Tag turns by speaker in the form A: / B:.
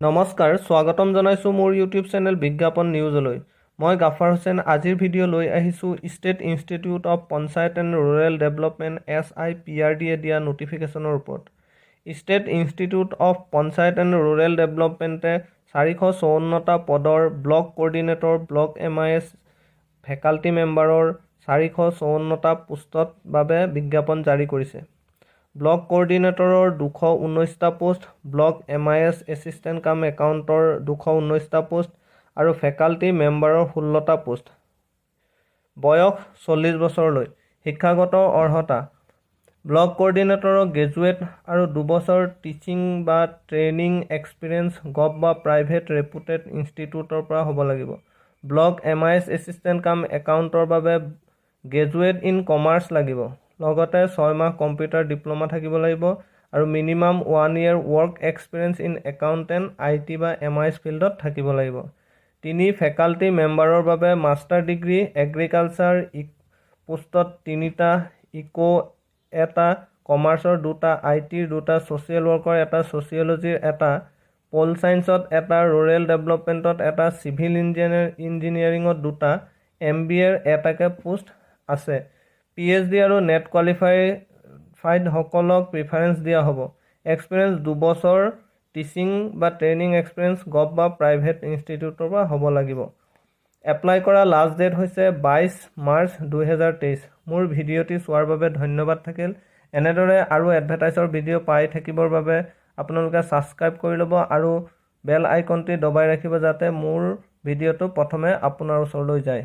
A: নমস্কাৰ, স্বাগতম জনাইছোঁ মোৰ ইউটিউব চেনেল বিজ্ঞাপন নিউজলৈ। মই গাফাৰ হুছেইন। আজিৰ ভিডিঅ' লৈ আহিছোঁ State Institute of Panchayat and Rural Development, SIPRD-এ দিয়া ন'টিফিকেশ্যনৰ ওপৰত। State Institute of Panchayat and Rural ডেভেলপমেণ্টে 454টা পদৰ block coordinator, block MIS faculty মেম্বাৰৰ 454টা পোষ্টত বাবে বিজ্ঞাপন জাৰি কৰিছে। ব্লক কোঅৰ্ডিনেটৰৰ 219টা post, block MIS assistant cum একাউণ্টৰ 219টা পোষ্ট আৰু ফেকাল্টি মেম্বাৰৰ 16টা পোষ্ট। বয়স 40 বছৰলৈ। শিক্ষাগত অৰ্হতা: ব্লক কোঅৰ্ডিনেটৰৰ গ্ৰেজুৱেট আৰু 2 বছৰ টিচিং বা ট্ৰেইনিং এক্সপিৰিয়েঞ্চ গভ বা প্ৰাইভেট ৰেপুটেড ইনষ্টিটিউটৰ পৰা হ'ব লাগিব। Block MIS assistant কাম একাউণ্টৰ বাবে গ্ৰেজুৱেট ইন কমাৰ্চ লাগিব, লগতে 6 মাহ কম্পিউটাৰ ডিপ্ল'মা থাকিব লাগিব আৰু minimum one year work experience in accountant, IT বা এমআইএছ ফিল্ডত থাকিব লাগিব। তিনি ফেকাল্টি মেম্বাৰৰ বাবে মাষ্টাৰ ডিগ্ৰী, এগ্ৰিকালচাৰ পোষ্টত তিনিটা, ইক' এটা, কমাৰ্চৰ দুটা, আই টিৰ দুটা, ছ'চিয়েল ৱৰ্কৰ এটা, ছ'চিয়লজিৰ এটা, পল ছায়েন্সত এটা, ৰুৰেল ডেভেলপমেণ্টত এটা, চিভিল ইঞ্জিনিয়াৰিঙত দুটা, এমবিএৰ এটাকে পোষ্ট আছে। পিএইচডি আৰু নেট কোৱালিফাইডসকলক প্ৰিফাৰেঞ্চ দিয়া হ'ব। এক্সপিৰিয়েঞ্চ 2 বছৰ টিচিং বা ট্ৰেইনিং এক্সপিৰিয়েঞ্চ গভ বা প্ৰাইভেট ইনষ্টিটিউটৰ পৰা হ'ব লাগিব। এপ্লাই কৰা লাষ্ট ডেট হৈছে 22 মাৰ্চ 2023। মোৰ ভিডিঅ'টি চোৱাৰ বাবে ধন্যবাদ থাকিল। এনেদৰে আৰু এডভাৰটাইজৰ ভিডিঅ' পাই থাকিবৰ বাবে আপোনালোকে ছাবস্ক্ৰাইব কৰি ল'ব আৰু বেল আইকনটি দবাই ৰাখিব, যাতে মোৰ ভিডিঅ'টো প্ৰথমে আপোনাৰ ওচৰলৈ যায়।